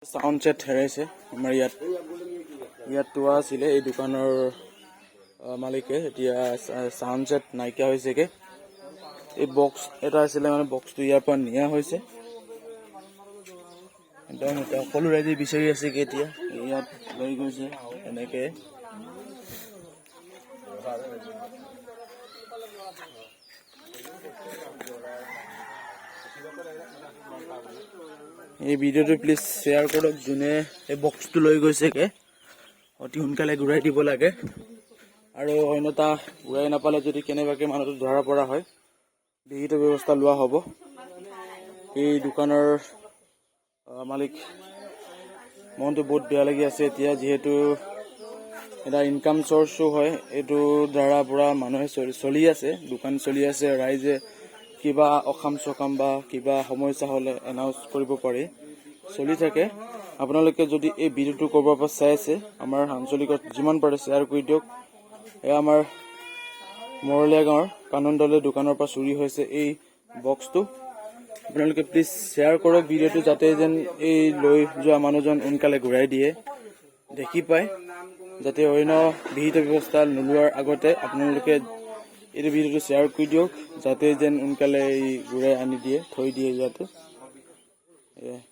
Sound set হেৰাইছে আমাৰ ইয়াত। ইয়াত থোৱা আছিলে এই দোকানৰ মালিকে। এতিয়া চাউণ্ড ছেট নাইকিয়া হৈছেগে। এই বক্স এটা আছিলে, মানে বক্সটো ইয়াৰ পৰা নিয়া হৈছে একদম। এতিয়া সকলো ৰাইজে বিচাৰি আছে কি এতিয়া ইয়াত লৈ গৈছে এনেকে। এই ভিডিঅ'টো প্লিজ শ্বেয়াৰ কৰক। যোনে এই বক্সটো লৈ গৈছেগে, অতি সোনকালে ঘূৰাই দিব লাগে আৰু অন্যথা ঘূৰাই নাপালে যদি কেনেবাকৈ মানুহটো ধৰা পৰা হয়, বিহিত ব্যৱস্থা লোৱা হ'ব। এই দোকানৰ মালিক মনটো বহুত বেয়া লাগি আছে এতিয়া, যিহেতু এটা ইনকাম চ'ৰ্চো হয়। এইটোৰ দ্বাৰা পূৰা মানুহে চলি আছে, দোকান চলি আছে। ৰাইজে কিবা অকাম চকাম বা কিবা সমস্যা হ'লে এনাউন্স কৰিব পাৰি, চলি থাকে। আপোনালোকে যদি এই ভিডিঅ'টো ক'ৰবাৰ পৰা চাই আছে, আমাৰ আঞ্চলিকত যিমান পাৰে শ্বেয়াৰ কৰি দিয়ক। এয়া আমাৰ মৰলীয়া গাঁৱৰ কানন দলে দোকানৰ পৰা চুৰি হৈছে এই বক্সটো। আপোনালোকে প্লিজ শ্বেয়াৰ কৰক ভিডিঅ'টো, যাতে যেন এই লৈ যোৱা মানুহজন সোনকালে ঘূৰাই দিয়ে, দেখি পায়, যাতে অন্য বিহিত ব্যৱস্থা নোলোৱাৰ আগতে আপোনালোকে এইটো ভিডিঅ'টো শ্বেয়াৰ কৰি দিয়ক, যাতে যেন সোনকালে এই ঘূৰাই আনি দিয়ে, থৈ দিয়ে ইয়াতে। এয়াই।